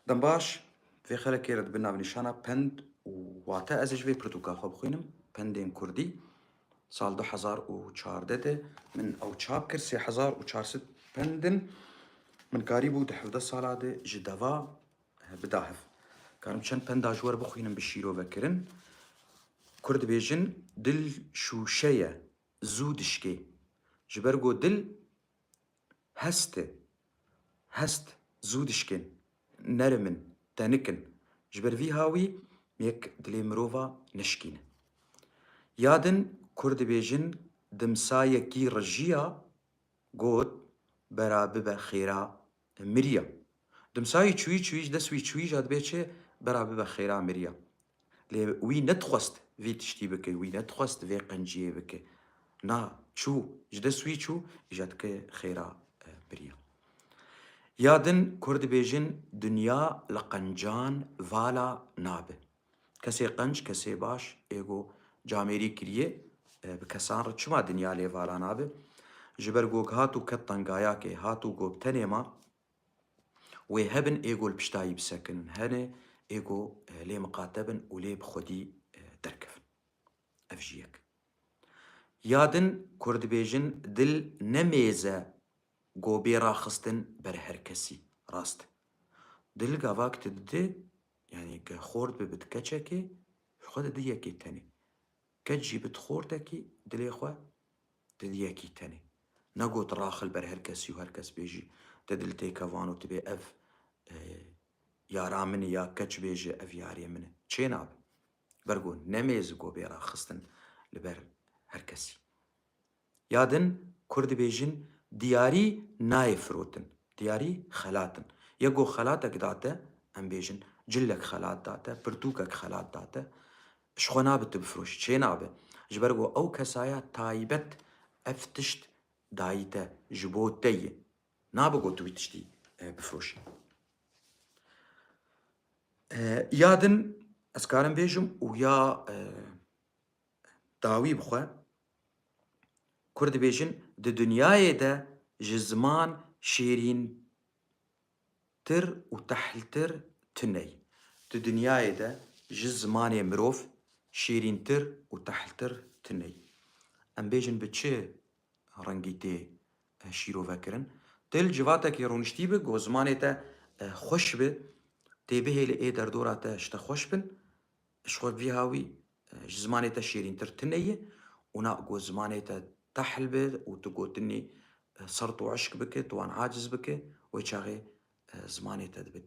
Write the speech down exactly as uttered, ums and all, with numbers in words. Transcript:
Dem baş, vê xelekê re di bin navnîşana pend û wate ez ê ji vê pirtûka xwe bixwînim, Pendên Kurdî. Sal du hezar û çardeh de min ew çap kir, sê hezar û çar sed pend in. Min karîbû di hevdeh sala de ji deva, eh, bida hev. Karim çend penda ji we re bixwînim bi şîrovekirin. Kur dibêjin, dil şûşe ye, zû dişkê. Ji ber ku dil hest e. Hest zû dişkên, nerim in, tenik in. Ji ber vî hawî yek dilê mirova nişkîne. Ya din kur dibêjin, dimsayekî rijiya, got, bera bibe xêra miriya. Dimsayî çûyî çûyî ji dest wî çûyî ja dibê çi, bera bibe xêra miriya. Lê wî nedixwest vî tiştî bike, wî nedixwest vê qenciyê bike. Na, çû, ji dest wî çû, îja dike xêra, e, biriya. Ya din kur dibêjin, dinya li qencan vala nabe. Kesê qenc, kesê baş, ê go camêrî kiriye, e, bi kesan re çima dinya lê vala nabe? Ji ber go hat û ket tengayakê, hat û go bi tenê ma, wê hebin ê go li piştayî bisekinin, hene ê go, e, lê miqate bin û lê bi xwedî, e, derkevin. Ev jî yek. Ya din kur dibêjin, dil ne mêz e go bê raxistin ber her kesî. Rast. Dil gava ki tu didi, yanî ke xort bibe di keçekê, ji xwe didi yekê tenê. Keç jî bit xortekî, dilê xwe didi yekî tenê. Negot raxil ber her kesî û her kes bêjî, te dil têkevan û tu bê ev, e, yara min e ya keç bêje ev yarê min e. Çê nabe. Ber go ne mêz go bê raxistin li ber her kesî. Ya din kur dibêjin, diyarî nayê firotin. Diyarî xelat in. Yek go xelatek date, em bêjin, cilek xelat date, pirtûkek xelat date, ji xwe nabe tu bifiroşî, çê nabe. Ji ber go ew kesaya taybet ev tişt dayî te, ji bo te ye. Nabe go tu wî tiştî, e, bifiroşî. E, ya din ez karim bêjim û ya, e, dawî bixwe. Kur dibêjin, di dinyayê de ji ziman şêrîntir û tehltir tune ye. Di dinyayê de ji zimanê mirov şêrîntir û tehltir tune ye. Em bêjin bi çi rengî tê, e, şîrove kirin? Tê li civatekê rûniştî bi, go zimanê te, e, xweş bi, tê bihêlî ê derdora te ji te xweş bin, ji xwe vî hawî, e, ji zimanê te şêrîntir tune ye û na go zimanê te tehl be û tu gotinî, e, sert û eşk bike, tu wan aciz bike, wê çaxê, e, zimanê te dibe